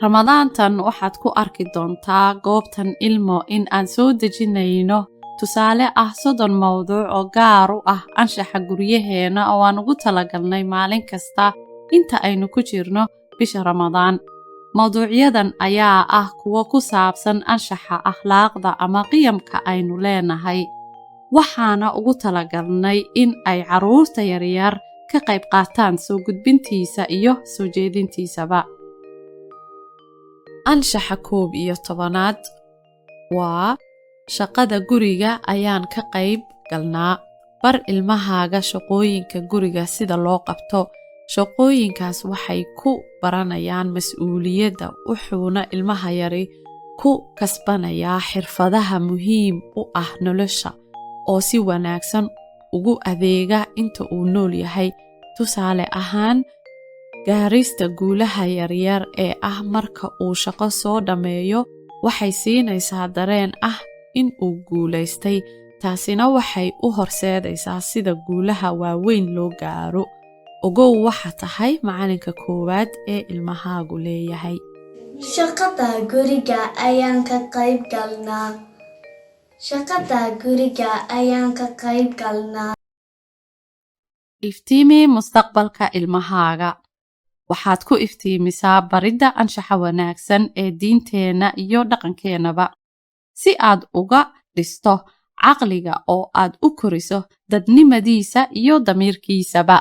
Ramadaantan waxaad ku arki doontaa goobtan Ilmo in aan soo dejinayno tusaale ah 30 mowduuc oo gaar u ah anshaxa guryaheena oo aan ugu talagalnay maalin kasta inta aynu ku jirno bisha Ramadaan. Mowduucyadan ayaa ah kuwo ku saabsan anshaxa, akhlaaqda ama qiyamka aynu leenahay. Waxaana ugu talagalnay in ay carruurta yaryar ka qayb qaataan soo gudbintiisa iyo soo jeedintiisaba. Anshaxa 11aad waa shaqada guriga ayaan ka qayb galnaa. Bar ilmahaaga shaqooyinka guriga sida loo qabto. Shaqooyinkaas waxay ku baranayaan mas'uuliyadda, wuxuuna ilmaha yari ku kasbanayaa xirfadaha muhiim u ah nolosha oo si wanaagsan ugu adeega inta uu nool yahay. Tusaale ahaan, gaarista guulaha yaryar ee ah marka uu shaqo soo dhammeeyo waxay siinaysaa dareen ah in uu guulaystay, taasina waxay u horseedaysaa sida guulaha waaweyn loo gaaro. Ogow, waxa tahay macalinka koowaad ee ilmahaagu leeyahay. Shaqada guriga ayaan ka qayb galnaa. Shaqada guriga ayaan ka qayb galnaa. Iftiimi mustaqbalka ilmahaaga. Waxaad ku iftiimisaa baridda anshaxa wanaagsan ee diinteenna iyo dhaqankeenaba, si aad uga dhisto caqliga oo aad u koriso dadnimadiisa iyo damiirkiisaba.